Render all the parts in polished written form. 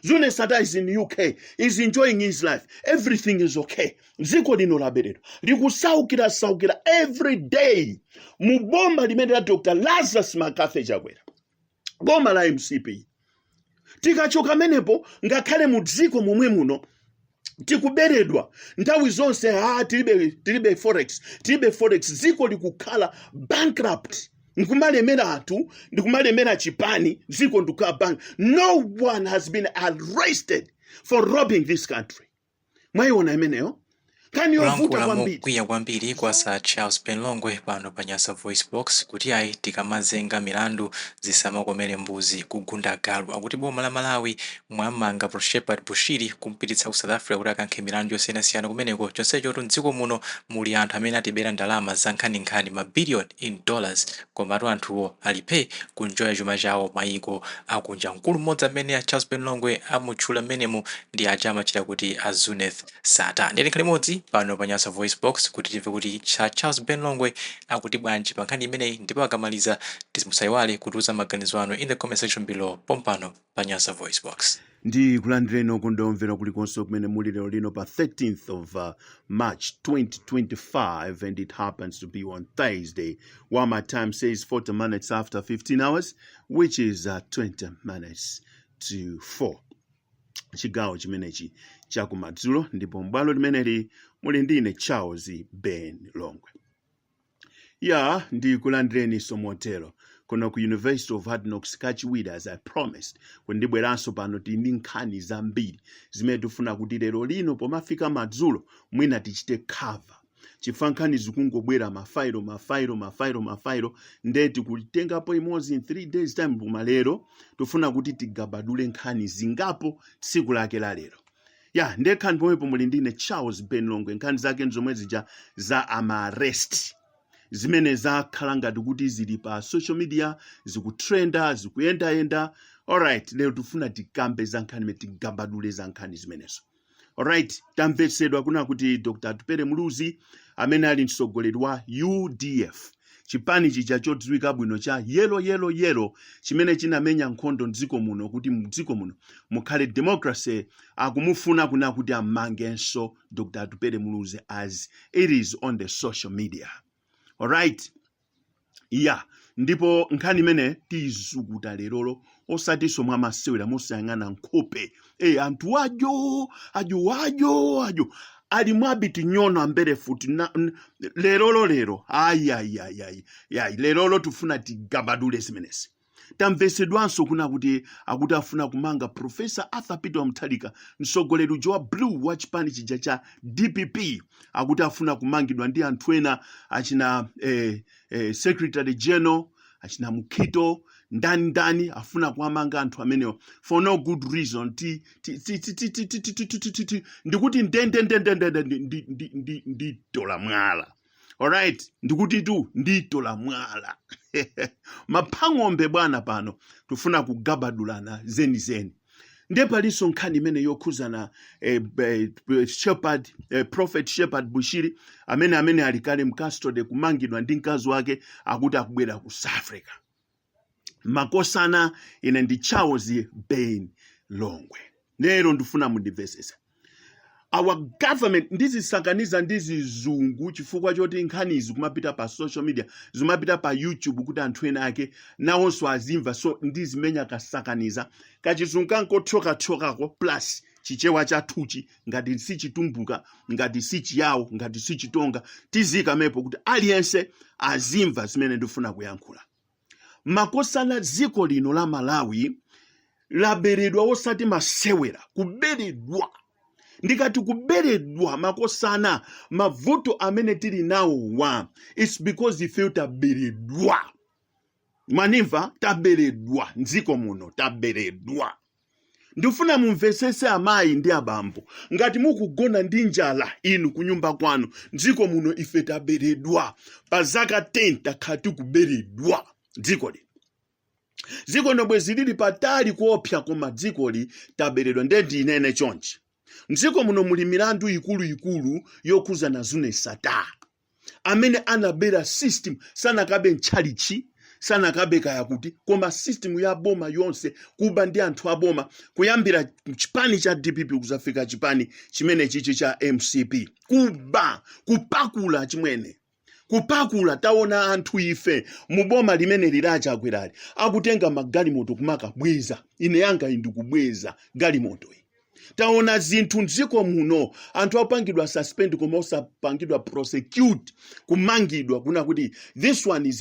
Zuneth Sattar is in UK, is enjoying his life, everything is okay. Dziko lino laberedwa, likusaukira saukira every day mu boma limene la Dr Lazarus McCarthy Chakwera, boma la MCP. Tikachoka menepo, ngakhale mu dziko momwe muno tikuberedwa nthawi zonse. Ha, tilibe forex, tilibe forex. Dziko likukhala bankrupt, nkumalemera anthu, ndikumalemera chipani, dziko ndikukhala bank. No one has been arrested for robbing this country. Mwayiona imeneyo nkhani yovuta Kulankhula kwambiri. mokwiya kwambiri kwa Sir Charles Ben Longwe pano pa Nyasa Voice Box kuti ayi, tikamazenga milandu zisamakomere mbuzi kugunda galu. Akuti boma la Malawi mwamanga Pro Shepherd Bushiri kumpititsa ku South Africa kuti akankhe milandu yosiyanasiyana kumeneko, chonsecho mdziko muno muli anthu amene atibera ndalama za nkhaninkhani, ma billion in dollars, komatu anthuwo alipe kunjoya chuma chawo mayiko akunja. Mkulu mmodzi amene a Charles Ben Longwe amutchula mmenemu ndi aja amachita kuti a Zuneth Sattar. Ndili nkhani imodzi pano pa Nyasa Voice Box kuti timve kuti Charles Ben Longwe akuti bwanji pa nkhani imeneyi, ndipo akamaliza musayiwale kutiuza maganizo anu in the comment section below pompano pa Nyasa Voice Box. Ndi kulandireni kundomvera kulikonse kumene muli lero lino pa 13th of March 2025, and it happens to be on Thursday, while my time says 40 minutes after 15 hours, which is 20 minutes to 4, chigawo chimenechi chakumadzulo. Ndipo m'bwalo limeneli muli ndine, Charles Ben Longwe. Ya, ndikulandireni motero kuno ku University of Hard Knocks kachiwiri. As I promised kuti ndibweranso pano, tili ndi nkhani zambiri zimene tifuna kuti lero lino pomafika madzulo mwina tichite cover, chifukwa nkhani zikungobwera, mafailo, mafailo, mafailo, mafailo. Nde tikutengapo imodzi in 3 days time, koma lero tifuna kuti tigabadule nkhani zingapo tsiku lake la lero. Ya, ndekhani pomwepo muli ndine, Charles Ben Longwe. Nkhani zake nzomwe zija za ama arrest zimene zakhala ngati kuti zili pa social media, zikutrenda, zikuyendayenda. Alright, lero tifuna tikambe za nkhani imene, tigabadule za nkhani zimenezo. Alright, tamvetsedwa kuna kuti Dr Atupele Muluzi, amene ali mtsogoleri wa UDF, chipani chija chodziwika bwino cha yellow, yellow, yellow, chimene chinamenya nkhondo mdziko muno kuti mdziko muno mukhale democracy, akumufuna kuna kuti amangenso Dr Atupele Muluzi, as it is on the social media. Alright, ya, ndipo nkhani imene tiyizukuta lerolo, osatinso mwamasewera, mosayang'ana nkhope. E, anthu ajo ajo ajo ajo ali mwabiti nyono ambere futi lerolo lero. Ayi, ayi, lerolo tifuna tigabadule zimenezi. Tamvesedwanso kuna kuti akuti afuna kumanga Professor Arthur Peter Mutharika, mtsogoleri uja wa blue wa chipani chija cha DPP, akuti afuna kumangidwa ndi anthu ena achina secretary general, achina Mukhito, ndani ndani. Afuna kuwamanga anthu amenewo for no good reason. Ti ti ti ti ti ti ti ti ti ti ti ti ndikuti ndendendendende nditola mwala. Alright, ndikuti tu nditola mwala maphang'ombe bwana. Pano tifuna kugabadulana zenizeni. Ndiye palinso nkhani imene yokhuzana Prophet Shepherd Bushiri, amene ali kale m'custody, kumangidwa ndi mkazi wake, akuti akubwera ku South Africa. Makosana, ine ndi Charles Ben Longwe. Lero ndifuna mundimvesese. Our government, ndizisakaniza ndi zizungu chifukwa choti nkhanizi kumapita pa social media, zimapita pa YouTube kuti anthu ena ake nawonso azimva, so ndizimenya kasakaniza kachizungu kankothyokathyokako plus Chichewa chathuchi, ngati sichitumbuka, ngati sichiyawo, ngati sichitonga, tizikamepo kuti aliyense azimva zimene ndifuna kuyankhula. Makosana, dziko lino la Malawi laberedwa osati masewera. Kuberedwa, ndikati kuberedwa, makosana, mavuto amene tili nawo wa, it's because ife taberedwa. Manimva? Taberedwa mdziko muno, taberedwa. Ndifuna mumvesese, amayi ndi abambo, ngati mukugona ndi njala inu kunyumba kwanu, mdziko muno ife taberedwa. Pa zaka 10 takhala tikuberedwa dziko lino. Dziko lino bwezi lili patali kuopsa, koma dzikoli taberedwa. Nde ndinene chonchi, mdziko muno muli milandu ikuluikulu yokhuzana Zuneth Sattar amene anabera system. Sanakabe mtchalichi, Sanakabe kaya kuti, koma system ya boma yonse kuba ndi anthu aboma, kuyambira chipani cha DPP kuzafika chipani chimene chichi cha MCP, kuba, kupakula chimwene, kupakula. Taona anthu ife muboma limene lilachakwerali akutenga magalimoto kumakabweza. Ine yanga iyi ndikubweza galimoto iyi. Taona zinthu mdziko muno, anthu apangidwa suspend koma osapangidwa prosecute, kumangidwa kuna kuti this one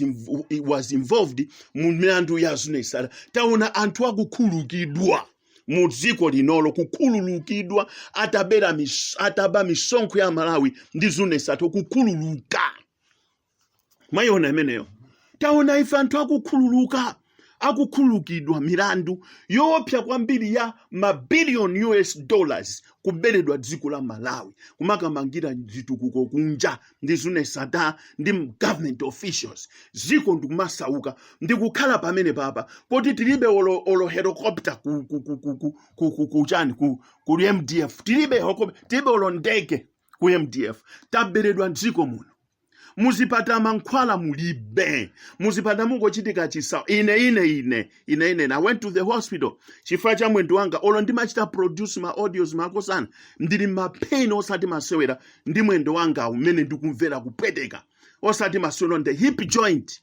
was involved mu milandu ya Zuneth Sattar. Taona anthu akukhululukidwa mu dziko linolo, kukhululukidwa ataba misonkho ya Malawi ndi Zuneth Sattar, kukhululuka. Mwayiona imeneyo? Taona ife anthu akukhululuka, akukhululukidwa milandu yoopsa kwambiri ya mabiliyoni US dollars kuberedwa dziko la Malawi, kumakamangira zitukuko kunja ndi Zuneth Sattar ndi government officials. Dziko ndikumasauka, ndikukhala pamene papa poti tilibe olo helicopter ku chani, ku MDF tilibe helicopter, tilibe olo ndege ku MDF. Taberedwa mdziko muno. Muzipatala mankhwala mulibe, muzipatala mungochitika chisawa. Ine I went to the hospital chifukwa cha mwendo wanga. Olo ndimachita produce ma audios, makosana, ndili ma pain osati masewera ndi mwendo wanga umene ndikumvera kupweteka osati masewera, the hip joint.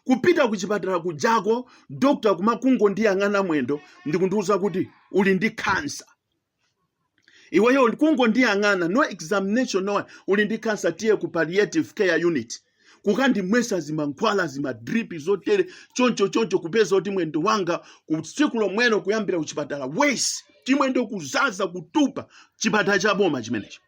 Kupita kuchipatala kujako, doctor kumakungondiyang'ana mwendo ndikundiuza kuti uli ndi cancer iweyo. Kungondiyang'ana, no examination, no one. Uli ndi cancer, tiye ku palliative care unit kukandimwesa zimankhwala, zimadrip zotere choncho choncho. Kupeza kuti mwendo wanga ku tsiku lomwelo kuyambira kuchipatala wesi chimwendo kuzaza, kutupa. Chipatala cha boma chimenecho.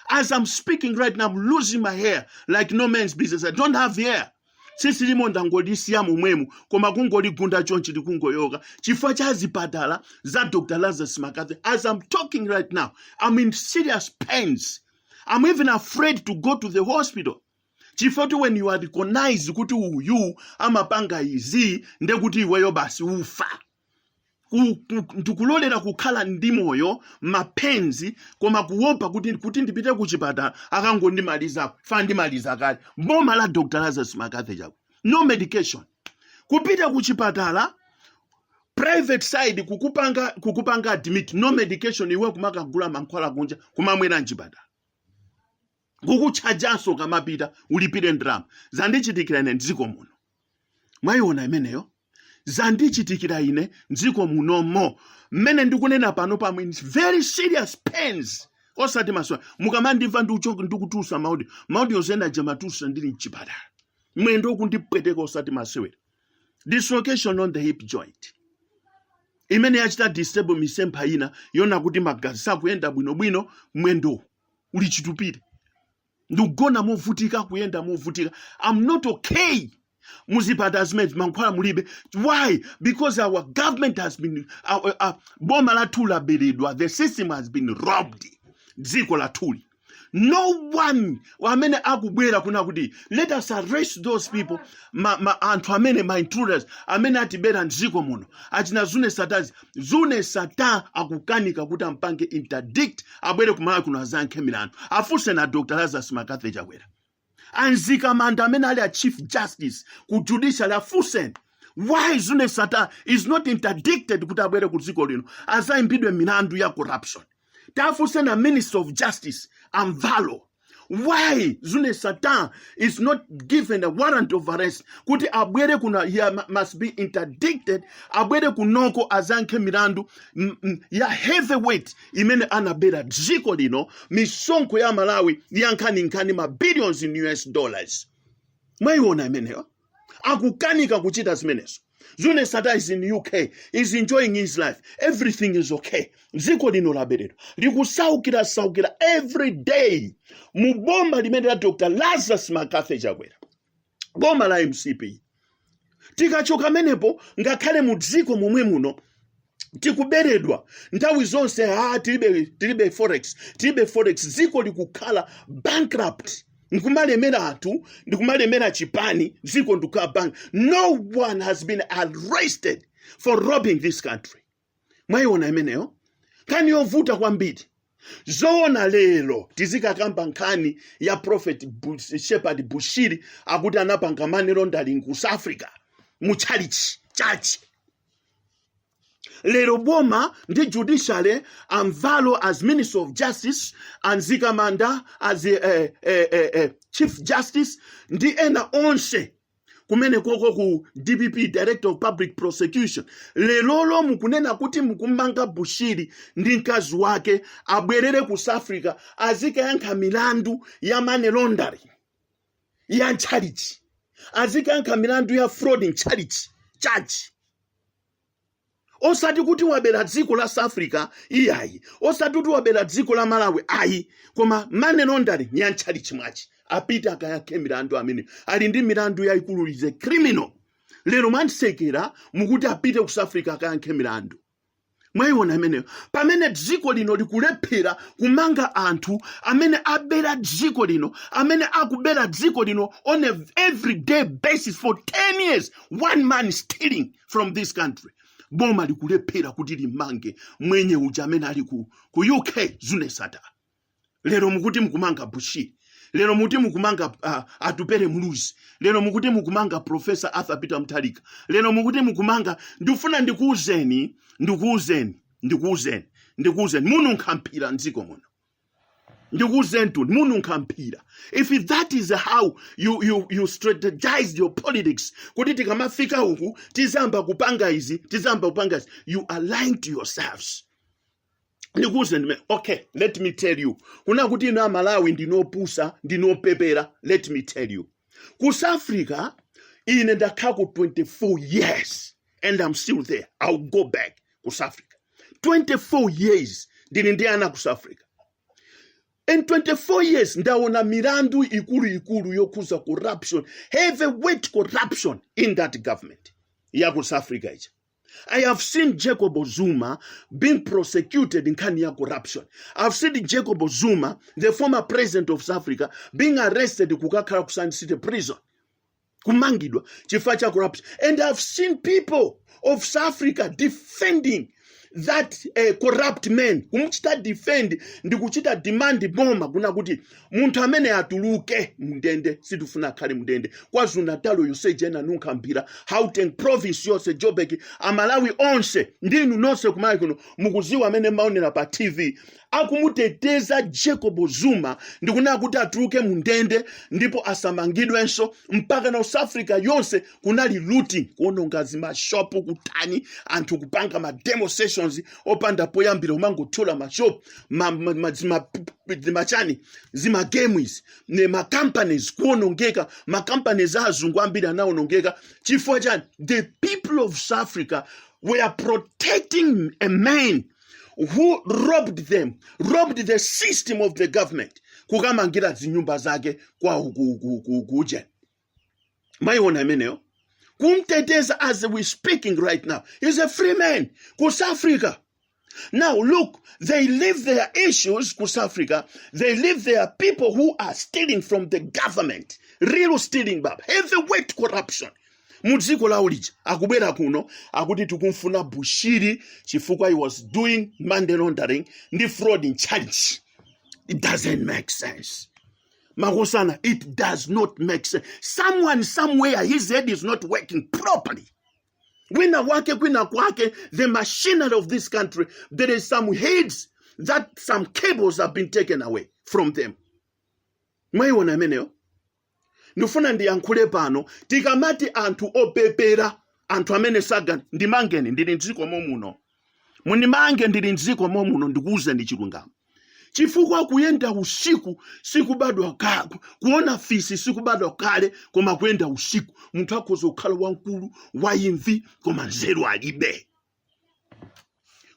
As I'm speaking right now, I'm losing my hair like no man's business. I don't have hair. Tsitsi limo ndangolisiya momwemo, koma kungoligunda chonchi likungoyoka chifukwa cha zipatala za Dr Lazarus McCarthy. As I'm talking right now, I'm in serious pains. I'm even afraid to go to the hospital chifukwa kuti when you are recognized kuti uyu amapanga izi, ndekuti iweyo basi ufa. Ndikulolera kukhala ndi moyo mapains, koma kuopa kuti ndipite kuchipatala akangondimaliza fa ndimaliza kale. Boma la Dr Lazarus McCarthy Chakwera, no medication. Kupita kuchipatala private side, kukupanga admit, no medication. Iwe kumakagula mankhwala kunja, kumamwera mchipatala, kukutchajanso kamapita ulipire ndalama. Zandichitikira ine mdziko muno. Mwayiona imeneyo? Zandichitikira ine mdziko munomo. Mmene ndikunena pano pamwe in very serious pains osati maswa. Mukamandimva ndikutulutsa maaudio, maaudio zena jamatulutsa ndili mchipatala, mwendo ukundipweteka osati masewera. Dislocation on the hip joint imene yachita disturb misempha ina yona kuti magazi sakuyenda bwinobwino. Mwendo uli chitupire, ndikugona movutika, kuyenda movutika. I'm not okay. Muzipatala zimene mankhwala mulibe. Why? Because our government has been boma lathu laberedwa. The system has been robbed. Dziko lathuli, no one amene akubwera kuna kuti let us arrest those people, anthu amene ma intruders amene atibera mdziko muno, achina Zuneth Sattar. Zuneth Sattar akukanika kuti ampange interdict, abwere kumalawi kuno azayankhe milandu. Afunse na Dr Lazarus McCarthy Chakwera, a Mzikamanda amene ali a Chief Justice ku judiciary, afunseni why Zuneth Sattar is not interdicted kuti abwere ku dziko lino azayimbidwe milandu ya corruption. Tafunse na Minister of Justice a Mvalo why Zuneth Sattar is not given a warrant of arrest kuti abwere kuno. He must be interdicted, abwere kunoko azayankhe milandu ya heavyweight imene anabera dziko lino, misonkho ya Malawi ya nkhaninkhani, ma billions in US dollars. Mwayiona imeneyo? Akukanika kuchita zimenezo. Zuneth Sattar is in UK, is enjoying his life, everything is okay. Dziko lino laberedwa, likusaukira saukira every day mu boma limene la Dr Lazarus McCarthy Chakwera, boma la MCP. Tikachoka menepo, ngakhale mu dziko momwe muno tikuberedwa nthawi zonse. Ha, tilibe forex, tilibe forex. Dziko likukhala bankrupt, nkumalemera anthu, ndikumalemera chipani. Dziko ndikukhala bank. No one has been arrested for robbing this country. Mwayiona imeneyo? Nkhani yovuta kwambiri. Zoona lero tizikakamba nkhani ya Prophet Shepherd Bushiri akuti anapanga money laundering ku South Africa? Mu chalichi chachi lero boma ndi judiciary, a Mvalo as Minister of Justice, a Mzikamanda as Chief Justice, ndi ena onse kumene koko ku DPP, Director of Public Prosecution, lelolo mukunena kuti mukumanga Bushiri ndi mkazi wake, abwerere ku South Africa azikayankha milandu ya money laundering ya ntchalichi, azikayankha milandu ya fraud ntchalichi church, osati kuti wabera dziko la South Africa iyayi, osati kuti wabera dziko la Malawi ayi, koma money laundering ya ntchalichi mwachi. Apite akayankhe milandu amene ali ndi milandu yayikulu, is a criminal. Lero mwansekera mukuti apite ku South Africa akayankhe milandu. Mwayiona imeneyo? Pamene dziko lino likulephera kumanga anthu amene abera dziko lino, amene akubera dziko lino on a everyday basis for 10 years, one man stealing from this country, boma likulephera kuti limange mwenye uja amene ali ku UK, Zuneth Sattar. Lero mukuti mukumanga Bushiri, lero mukuti mukumanga Atupele Muluzi, lero mukuti mukumanga Professor Arthur Peter Mutharika, lero mukuti mukumanga. Ndikufuna ndikuwuzeni, ndikuwuzeni, ndikuwuzeni, ndikuwuzeni, mununkha mphira mdziko muno. Ndikuwuzeni tu, mununkha mphira. If that is how you strategize your politics, kuti tikamafika uku tizamba kupanga izi, tizamba kupanga izi, you are lying to yourselves. Ndikuwuzeni ndime, okay, let me tell you kuna kuti ino Amalawi ndinopusa, ndinopepera. Let me tell you, ku South Africa ine ndakhala ku 24 years and I'm still there. I'll go back ku South Africa. 24 years ndili ndi ana ku South Africa. In 24 years ndaona milandu ikulu yokhuza corruption, heavyweight corruption in that government ya ku South Africa ija. I have seen Jacob Zuma being prosecuted in nkhani ya corruption. I've seen Jacob Zuma, the former president of South Africa, being arrested, kukakhala ku Sun City prison, kumangidwa chifukwa cha corruption. And I've seen people of South Africa defending that corrupt man, kumuchita defend ndi kuchita demand boma kuna kuti munthu amene atuluke mundende, sitifuna akhale mundende. KwaZulu Natal yonse jena nunkha mphira, Gauteng province yonse, Joburg, Amalawi onse ndinu nonse kumalawi kuno mukuziwa amene maonera pa TV akumuteteza Jacob Zuma ndikunena kuti atuluke mundende ndipo asamangidwenso. Mpaka na South Africa yonse kunali looting, kuononga zimashopu, kutani, anthu kupanga ma demonstrations opanda poyambira, kumangothyola mashopu, zimachani, zimagemu izi ne ma companies kuonongeka, ma companies azungu ambiri anaonongeka. Chifukwa chani? The people of South Africa were protecting a man who robbed them, robbed the system of the government, kukamangira zinyumba zake kwawo kuje. Mwayiona imeneyo? Kumteteza. As we speaking right now, he's a free man ku South Africa. Now look, they leave their issues ku South Africa. They leave their people who are stealing from the government, real stealing, bab, heavyweight corruption mudziko lawo lija. Akubwera kuno akuti tikumfuna Bushiri chifukwa he was doing money laundering ndi fraud in church. It doesn't make sense, makosana. It does not make sense. Someone somewhere, his head is not working properly. Kwina kwake, kwina kwake, the machinery of this country, there is some heads that some cables have been taken away from them. Mwayiona imeneyo? Ndifuna ndiyankhule pano, tikamati anthu opepera, anthu amene saga, ndimangeni, ndili mdziko momuno, mundimange, ndili mdziko momuno, ndikuwuzeni chilungamo. Chifukwa kuyenda usiku sikubadwa ka kuona fisi sikubadwa kale, koma kuyenda usiku, munthu akhoza kukhala wamkulu wayimvi koma nzeru alibe.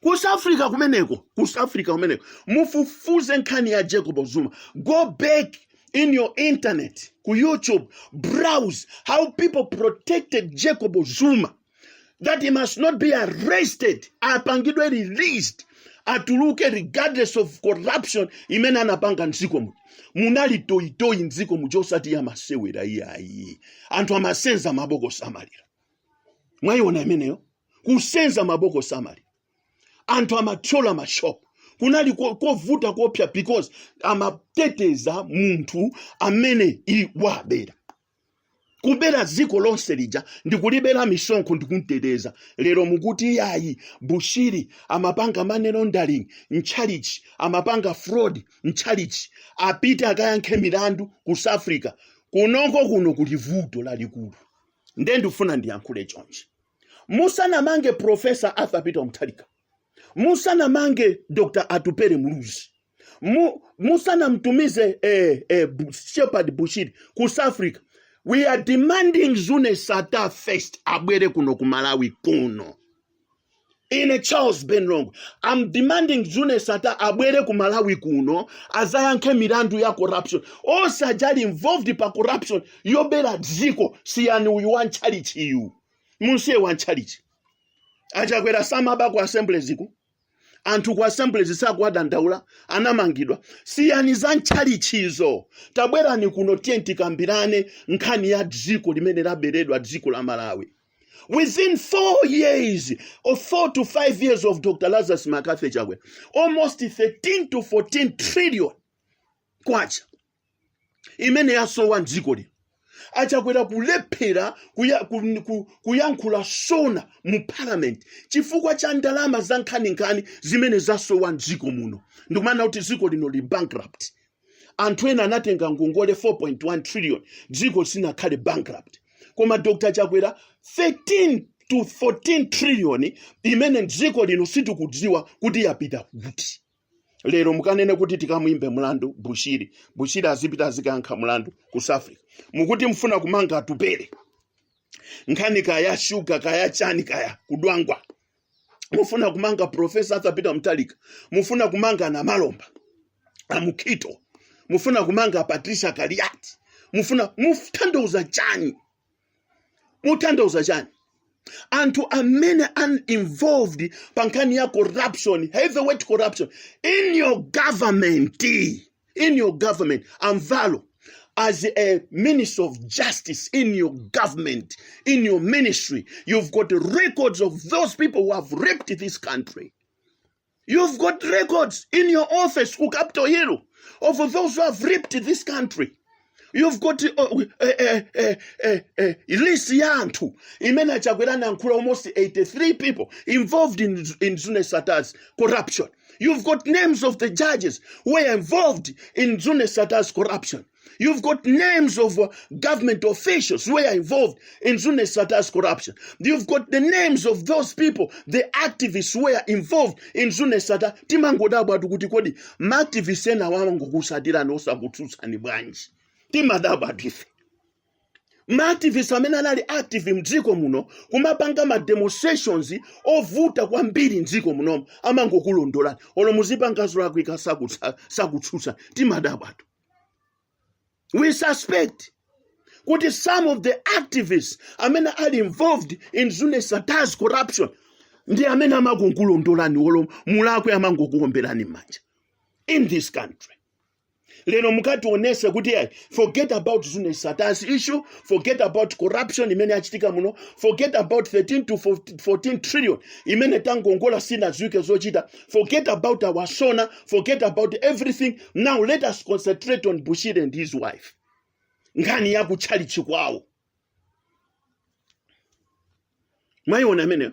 Ku South Africa kumeneko, ku South Africa kumeneko, mufufuze nkhani ya Jacob Zuma. Go back in your internet, ku YouTube, browse how people protected Jacob Zuma that he must not be arrested, apangidwe released, atuluke regardless of corruption imene anapanga mdziko muno. Munali toyitoyi mdziko muja, osati yamasewera iyayi. Anthu amasenza mabokosi amalira. Mwayiona imeneyo? Kusenza mabokosi amalira, anthu amathyola mashopu, kunali kovuta kopsa because amateteza munthu amene i wabera. Kubera dziko lonse lija, ndikulibera misonkho, ndikumteteza. Lero mukuti yayi, Bushiri amapanga money laundering mchalichi, amapanga fraud mchalichi, apite akayankhe milandu ku South Africa. Kunoko kuno kuli vuto lalikulu. Nde ndifuna ndiyankhule chonchi: musanamange Professor Arthur Peter Mutharika, musanamange Dr Atupele Muluzi, musanamtumize Shepherd Bushiri ku South Africa, we are demanding Zuneth Sattar first abwere kuno ku Malawi kuno. Ine Charles Ben Longwe, I'm demanding Zuneth Sattar abwere ku Malawi kuno, azayankhe milandu ya corruption. Osajali involved pa corruption yobera dziko. Siyani uyu wa ntchalichiyu, musiye wa ntchalichi. Achakwera samaba ku Assemblies ku, anthu ku Assemblies sakuwadandaula, anamangidwa. Siyani za ntchalichizo, tabwerani kuno, tiye tikambirane nkhani ya dziko limene laberedwa, dziko la Malawi. Within 4 years or 4 to 5 years of Dr Lazarus McCarthy Chakwera, almost 13 to 14 trillion kwacha imene yasowa mdziko lino. Achakwera kulephera kuyankhula sona mu parliament chifukwa cha ndalama za nkhaninkhani zimene zasowa mdziko muno. Ndikumana kuti dziko lino li bankrupt. Anthu ena anatenga ngongole 4.1 trillion, dziko sinakhale bankrupt, koma Dr Chakwera, 13 to 14 trillion imene dziko lino sitikudziwa kuti yapita kuti. Lero mukanene kuti tikamuyimbe mlandu Bushiri, Bushiri azipita azikayankha mlandu ku South Africa. Mukuti mfuna kumanga Atupele, nkhani kaya shuga, kaya chani, kaya kudwangwa. Mufuna kumanga Professor Arthur Peter Mutharika, mufuna kumanga Namalomba, Amukhito, mufuna kumanga Patricia Kaliati, mufuna mutanthauza chani? Mutanthauza chani? Anthu amene are involved pa nkhani ya corruption, heavyweight corruption in your government, in your government, Amvalo, as a minister of justice in your government, in your ministry, you've got records of those people who have raped this country. You've got records in your office ku Capitol Hill of those who have raped this country. You've got list ya anthu imene Achakwera anayankhula, almost 83 people involved in Zuneth Sattar's corruption. You've got names of the judges who were involved in Zuneth Sattar's corruption. You've got names of government officials who were involved in Zuneth Sattar's corruption. You've got the names of those people, the activists who were involved in Zuneth Sattar. Timangodabwa kuti kodi maactivists ena amangokusatirani osakutsutsani bwanji? Timadabwa ife. Maactivists amene anali active mdziko muno, kumapanga ma demonstrations ovuta kwambiri mdziko munomo, amangokulondolani olo muzipanga zolakwika, sakutsutsa. Timadabwatu. We suspect kuti some of the activists amene ali involved in Zuneth Sattar's corruption ndi amene amakukulondolani, olo mulakwe amangokuomberani m'manja in this country. Lero mukationese kuti ayi, forget about Zuneth Sattar's issue, forget about corruption imene yachitika muno, forget about 13 to 14 trillion imene tangongola sinadziwike zochita, forget about our SONA, forget about everything. Now let us concentrate on Bushiri and his wife, nkhani yakutchalichi kwawo. Mwayiona ameneyo?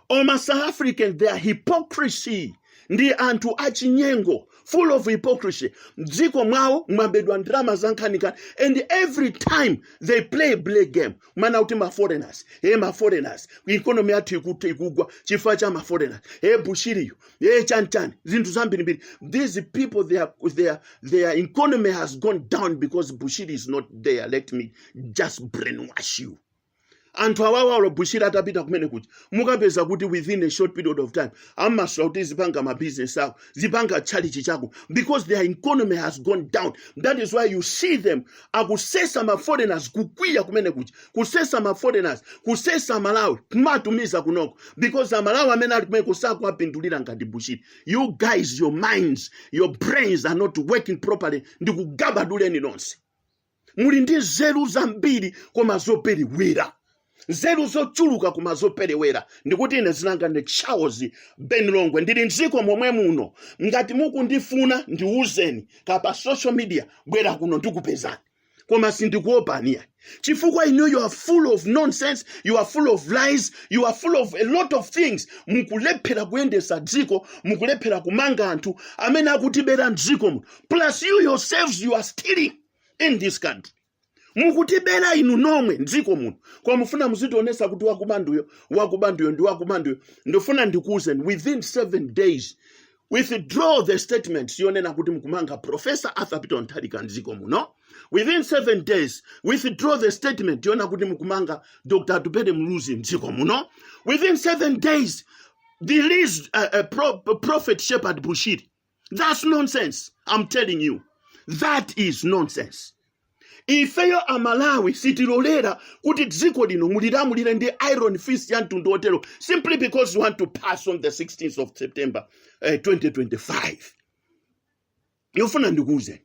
Oma South African, their hypocrisy, ndi anthu achinyengo, full of hypocrisy. Mdziko mwawo mwabedwa ndalama za nkhaninkhani and every time they play blame game, mana kuti ma foreigners, he ma foreigners, economy yathu ikugwa chifukwa cha ma foreigners, he Bushiriyo, he chanichani, zinthu zambirimbiri. These people, their economy has gone down because Bushiri is not there. Let me just brainwash you. Anthu awawa, Bushiri atapita kumene kuti, mukapeza kuti within a short period of time amasula kuti zipanga mabizinesi ako, zipanga tchalichi chako, because their economy has gone down. That is why you see them akusesa ma foreigners, kukwiya kumene kuja, kusesa ma foreigners, kusesa Malawi, kumatumiza kunoko, because Amalawi amene ali kumene kusakuapindulira ngati Bushiri. You guys, your minds, your brains are not working properly. Ndikugabaduleni nonse. Muli ndi nzeru zambiri koma zoperewera, nzeru zochuluka koma zoperewera. Ndikuti ine zinanga ndi Charles Ben Longwe, ndili mdziko momwe muno. Ngati mukundifuna, ndiuzeni kapa social media, bwera kuno ndikupezani. Koma sindikuopani yayi, chifukwa inu, you are full of nonsense, you are full of lies, you are full of a lot of things. Mukulephera kuyendesa dziko, mukulephera kumanga anthu amene akutibera mdziko muno. Plus you yourselves, you are stealing in this country. Mukutibera inu nomwe mdziko muno, koma mufuna muzitionesa kuti wakubanduyo, wakubanduyo ndi wakubanduyo. Ndifuna ndikuwuzeni, within 7 days, withdraw the statement yonena kuti mukumanga Professor Arthur Peter Mutharika mdziko muno. Within 7 days, withdraw the statement yonena kuti mukumanga Dr. Atupele Muluzi mdziko muno. Within 7 days, release Prophet Shepherd Bushiri. That's nonsense. I'm telling you, that is nonsense. Ifeyo Amalawi sitilolera kuti dziko lino mulilamulire ndi iron fist ya mtundu otero simply because you want to pass on the 16th of September 2025. Yofuna ndikuwuzeni,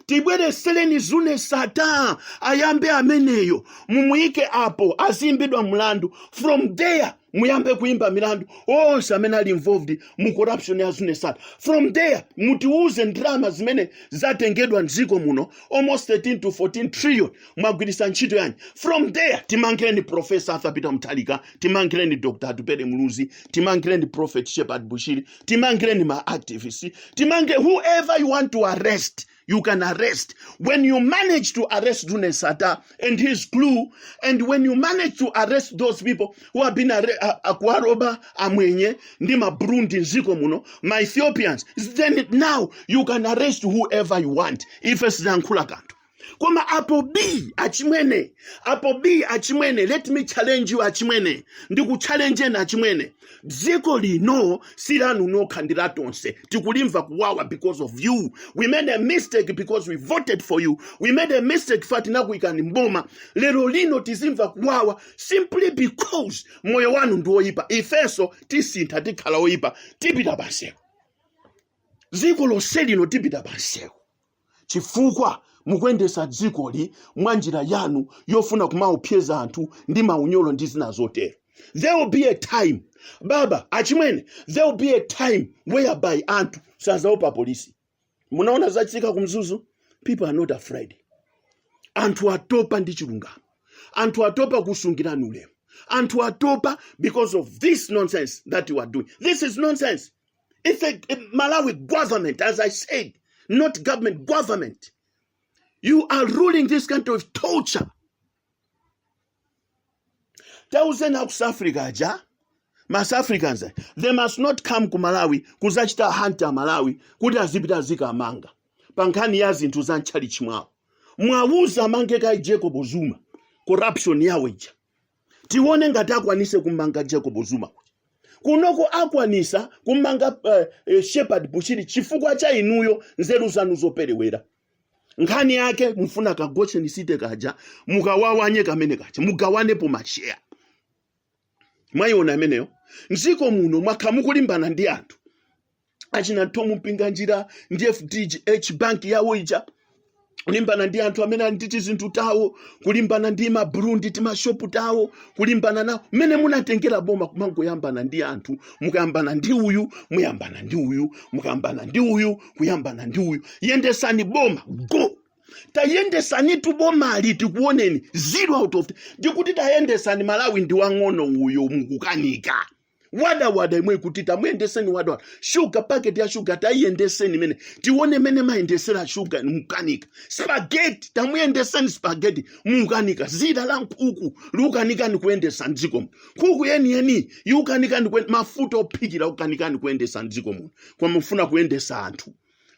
tibweresereni Zuneth Sattar, ayambe ameneyo, mumuyike apo aziyimbidwa mlandu. From there muyambe kuyimba milandu onse amene ali involved mu corruption ya Zuneth Sattar. From there mutiuze ndalama zimene zatengedwa mdziko muno, almost 13 to 14 trillion, mwagwiritsa ntchito yanji? From there timangireni Professor Arthur Peter Mutharika, timangireni Dr. Atupele Muluzi, timangireni Prophet Shepherd Bushiri, timangireni ma activists, timange whoever you want to arrest. You can arrest. When you manage to arrest Zuneth Sattar and his crew, and when you manage to arrest those people who have been akuaroba amwenye ndi ma Burundi mdziko muno, ma Ethiopians, then now you can arrest whoever you want. Ife sitankhula kanthu. Koma apo bii, achimwene, apo bii, achimwene, let me challenge you, achimwene. Ndikuchallenjeni, achimwene. Dziko lino silanu nokha, ndi la tonse. Tikulimva kuwawa because of you. We made a mistake because we voted for you. We made a mistake fa tinakuyikani mboma. Lero lino tizimva kuwawa simply because moyo wanu ndi woyipa. Ifenso tisintha, tikhala oyipa, tipita pansewu. Dziko lonse lino tipita pansewu chifukwa mukuyendesa dzikoli mwa njira yanu yofuna kumaopseza anthu ndi maunyolo ndi zina zotero. There will be a time, baba, achimwene, there will be a time whereby anthu sazaopa polisi. Munaona zachitika kumzuzu. People are not afraid. Anthu atopa ndi chilungamo, anthu atopa kusungirani ulemu, anthu atopa because of this nonsense that you are doing. This is nonsense. It's a Malawi government, as I said, not government, government. You are ruling this country with torture. Tauzeni aku South Africa aja, ma South Africans, they must not come ku Malawi kuzachita hunt a Malawi kuti azipita azikamanga pa nkhani ya zinthu za mtchalichi mwawo. Mwawuza amange kai Jacob Zuma, corruption yawo ija. Tione ngati akwanise kumanga Jacob Zuma kunoko, akwanisa kumanga Shepherd Bushiri chifukwa cha inuyo, nzeru zanu zoperewera. Nkhani yake mufuna kagocheni site kaja, mukawawanye kamene kaja, mugawanepo masheya. Mwayiona imeneyo? Mdziko muno mwakha mukulimbana ndi anthu achina Tomu Mpinganjira ndi FDH Bank yawo ija, kulimbana ndi anthu amene ali ndi tizinthu tawo, kulimbana ndi maburundi timashopu tawo, kulimbana nawo. Mmene munatengera boma, kumangoyambana ndi anthu. Mukayambana ndi uyu, muyambana ndi uyu, mukayambana ndi uyu, kuyambana ndi uyu. Yendesani boma, go, tayendesani tu bomali, tikuoneni. 0 out of, ndikuti tayendesani. Malawi ndi wang'ono uyo, mukukanika. Wadawada imwe kuti tamuyendeseni wadawada. Shuga, paketi ya shuga, taiyendeseni imene, tione mene mayendesera shuga, mukanika. Spaghetti, tamuyendeseni spaghetti, mukanika. Zida la nkhuku liukanikani kuyendesa mdziko muno, nkhuku yeniyeni iukanikani. Mafuta ophikira ukanikani kuyendesa mdziko muno, koma mufuna kuyendesa anthu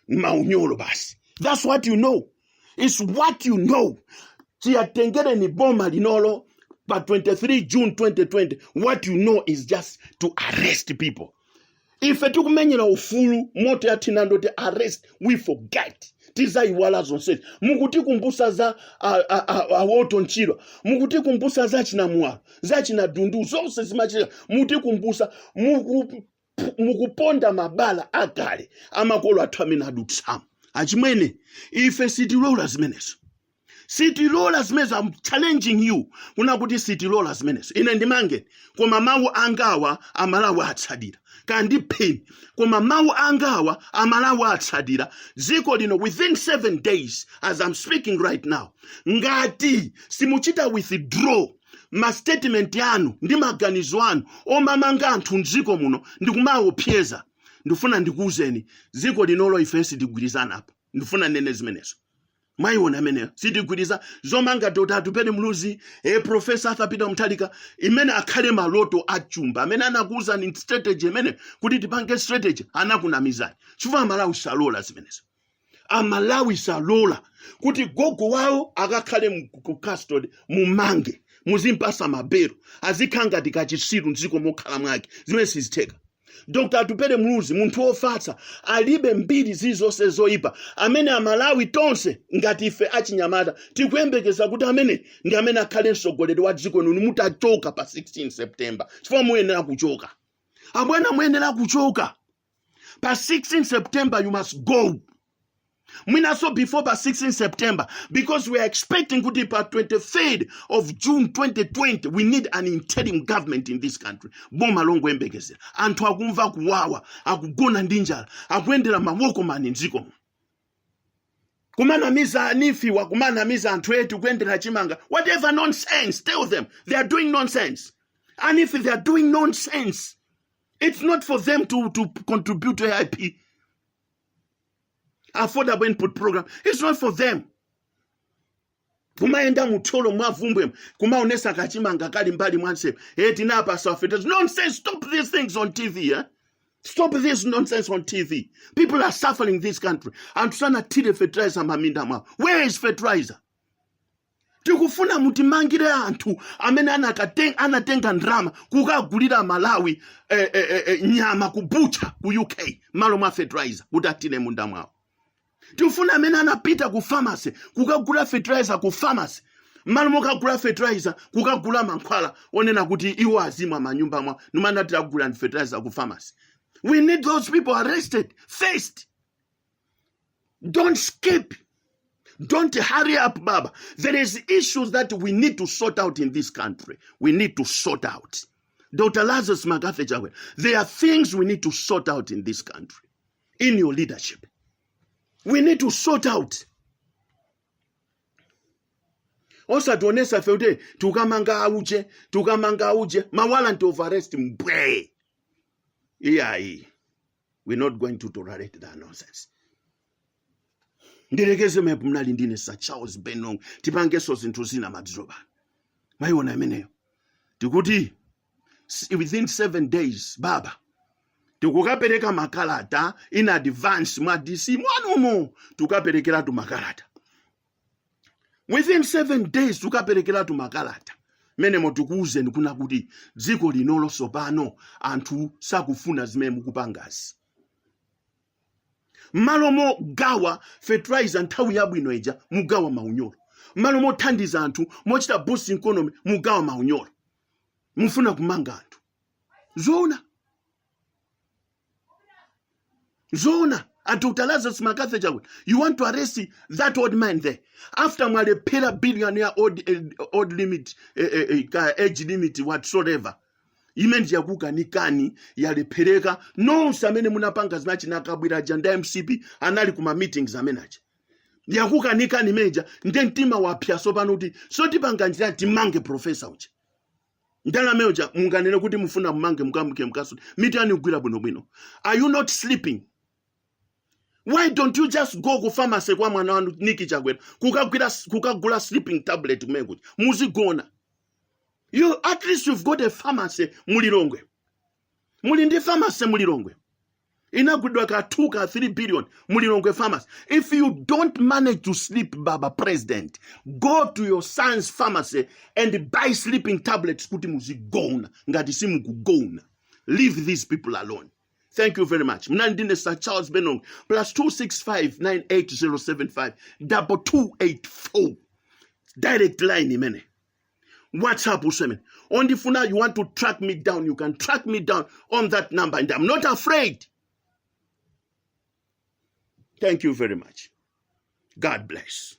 maunyolo basi. That's what you know. It's what you know. Tiyatengereni boma linolo pa 23 June 2020, what you know is just to arrest people. Ife tikumenyera ufulu, moto yathina ndoti arrest, we forget, tizayiwala zonsezi. Mukutikumbusa za awoto ntchirwa, mukutikumbusa za chinamuwalo, za chinadundu, zonse zimachitika mutikumbusa. Mukuponda mabala akale amakolo athu amene adutsamo. Achimwene, ife sitilola zimenezo, sitilola zimenezo. I'm challenging you kuna kuti sitilola zimenezo. Ine ndimange, koma mawu angawa Amalawi atsalira. Kandipheni, koma mawu angawa Amalawi atsatira. Dziko lino within 7 days, as I'm speaking right now, ngati simuchita withdraw ma statement anu ndi maganizo anu omamanga anthu mdziko muno ndikumaopseza, ndifuna ndikuwuzeni, dziko linolo ife sitigwirizana apo. Ndifuna nene zimenezo. Mwayiona ameneyo? Sitigwiriza zomanga Dr Atupele Muluzi, Professor Arthur Peter Mutharika. Imene akhale maloto achumba. Amene anakuwuzani strategy imene kuti tipange strategy anakunamizani, chifukwa Amalawi salola zimenezo. Amalawi salola kuti gogo wawo akakhale ku custody, mumange, muzimpasa mabelo, azikhala ngati kachisiru mdziko mokhala mwake. Zimene sizitheka. Dr Atupele Muluzi, munthu wofatsa, alibe mbiri zilizonse zoyipa, amene Amalawi tonse ngati ife achinyamata tikuyembekeza kuti amene ndi amene akhale mtsogoleri wa dziko lino mutachoka pa 16 September, chifukwa muyenera kuchoka, abwana, muyenera kuchoka pa 16 September. You must go mwinaso before pa 16 September, because we are expecting kuti pa 23rd of June 2020 we need an interim government in this country, boma longoyembekezera. Anthu akumva kuwawa, akugona ndi njala, akuyendera mawoko mani mdzikomo. Kumanamiza a NEEF wa, kumanamiza anthu etu kuyendera chimanga, whatever nonsense. Tell them they are doing nonsense, and if they are doing nonsense, it's not for them to contribute to AIP, Affordable Input Program. It's not for them. Kumayenda mutholo mwavumbwe, kumaonesa kachimanga kali mbali mwansewu, tinapasa fertilizer. Nonsense. Stop these things on TV, eh? Stop this nonsense on TV. People are suffering in this country. Anthu sanathire fertilizer maminda mwawo. Where is fertilizer? Tikufuna mutimangire anthu amene anatenga ndrama kukagulira Malawi nyama ku butcher ku UK malo mwa fertilizer kuti athire munda mwawo. Tikufuna amene anapita ku pharmacy kukagula fertilizer ku pharmacy, malo mokagula fertilizer kukagula mankhwala onena kuti iwo azimwa manyumba mwawo, nimanati agula fertilizer ku pharmacy. We need those people arrested first. Don't skip. Don't hurry up, baba. There is issues that we need to sort out in this country. We need to sort out. Dr Lazarus McCarthy Chakwera, there are things we need to sort out in this country. In your leadership, we need to sort out. Osationesa ife kuti tukamanga auje, tukamanga auje, ma warrant of arrest mbwe. Iyayi, we're not going to tolerate that nonsense. Ndilekeze mepo. Mnali ndine Sir Charles Ben Longwe. Tipangenso zinthu zina madzulo pano. Mwayiona imeneyo? Tikuti within 7 days, baba, tikukapereka makalata in advance mwa DC mwanumo. Tikukaperekeratu makalata within 7 days. Tikukaperekeratu makalata menemo. Tikuwuzeni kuna kuti dziko linolo sopano anthu sakufuna zimene mukupangazi. Mmalo mogawa fertilizer nthawi yabwino ija, mugawa maunyolo. Mmalo mothandiza anthu, mochita boost economy, mugawa maunyolo. Mufuna kumanga anthu. Zoona? Zoona, a Dr Lazarus McCarthy Chakwera, you want to arrest that old man there after mwalephera billionaire old limit, age limit, whatsoever imene yakukanikani, yalephereka. Nonse amene munapanga zinachinakabwira aja nda MCP anali kuma meetings amene aja. Yakukanikani meja, nde mtima wapya sopano kuti sotipanga njira timange professor uja. Ndalama uja munganene kuti mufuna mumange, mukamuke mukasuti mitu yanu igwira bwinobwino? Are you not sleeping? Why don't you just go ku pharmacy kwa mwana wanu Niki Chakwera kukagwira, kukagula sleeping tablet kumene kuti muzigona? You, at least you've got a pharmacy mulilongwe. Muli ndi pharmacy mulilongwe, inagulidwa ka 2 ka 3 billion, mulilongwe pharmacy. If you don't manage to sleep, baba president, go to your son's pharmacy and buy sleeping tablets kuti muzigona. Ngati simukugona, leave these people alone. Thank you very much. Mnali ndine Sir Charles Ben Longwe. +265 98075 2284, direct line imene. WhatsApp useme ondifuna. You want to track me down, you can track me down on that number, and I'm not afraid. Thank you very much. God bless.